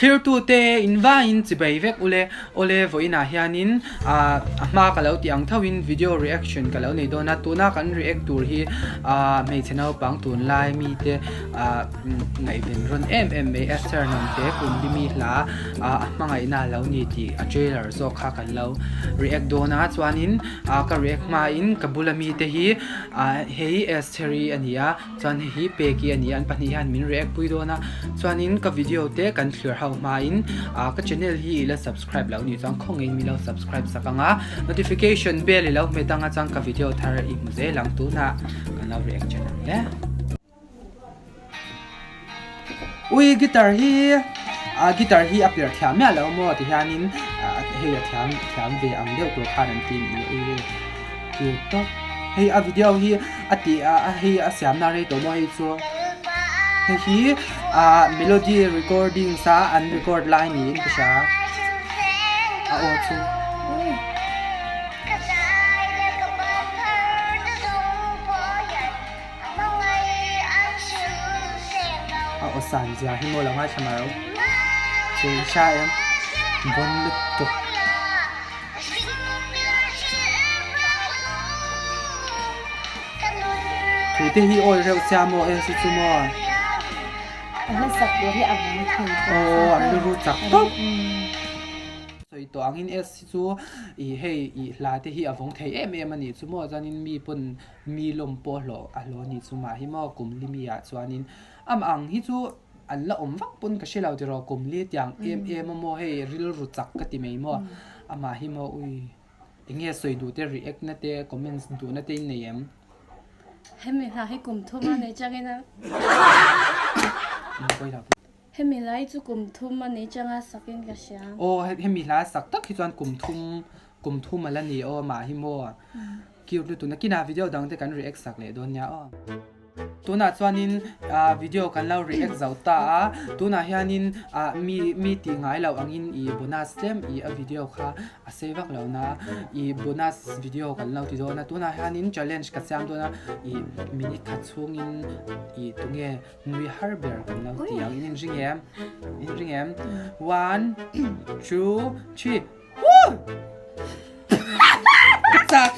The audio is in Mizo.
Thlirtute in vaiin chibai vek ule. Awle vawiinah hianin ah a hma ka lo tih ang thoin video reaction ka lo nei dawn a, tuna kan react tur hi ah hmeichhe naupang tunlai mite ah ngaihven rawn em em mai Esther Hnamte Kumlimi hla ah a hmangaihna a lo ni tih a trailer zawk kha kan lo react dawn a, chuanin ah ka react hmain ka bula mite hi ah hei Esther-i a ni a. Chuan hei hi Peki a ni a, an pahnih hian min react pui dawn a, chuanin ka video te kan thlir ho hmain ah ka channel hi i la subscribe loh nih chuan khawngin min lo subscribe sak ang a, notification bell i lo hmet ang a chuan ka video thar i hmu zel ang tunah kan lo react chen ang le. Ui guitar hi ah guitar hi a perh thiam miah lo maw ti hianin ah hei a thiam thiam ve ang deuh tur khan an ti ni ui hei. Cute tawp. Hei a video hi a tih a hei a siamna rei tawh maw hei chu hei hi ah melody recordings a an record lai niin ka hria a aw chu. A aw san zia hi maw lo ngaithla mar lo chu i hria em bon lutuk. Thu te hi awi reuh sia maw en si chu maw. A hmasak tur hi a vung thei tawp. Aw an rilru chak tawp. Sawi tawh angin S hi chu i hei i hla te hi a vawng thei em em a nih chu maw chuanin mi pawn mi lawm pawh hlawh a hlawh a nih chu mah hi maw kum li mi ah chuanin amah ang hi chu an la awm vak pawn ka hre lo tiraw kum li tiang em em a maw hei rilru chak ka ti mai maw amah hi maw ui eng nge sawi duh te react na te comments duh na te in nei em? Hemi hla hi kum thum a nei changin a Hemi hla hi chu kum thum a nei changa sakin ka hria. Aw hemi hla sak tak hi chuan kum thum kum thum a la ni aw amah hi maw cute lutuk nakinah video dang te kan react sak leh dawn nia aw. Tunah chuanin video kan lo react zo ta a, tunah hianin mi mi tih ngai loh angin i bonus tlem i a video kha a sei vak lo na i bonus video kan lo ti dawn a, tunah hianin challenge ka siam dawn a i minute khat chhungin i tunge nui har ber kan lo ti ang in inring em inring em one two three Woo! Ka chak!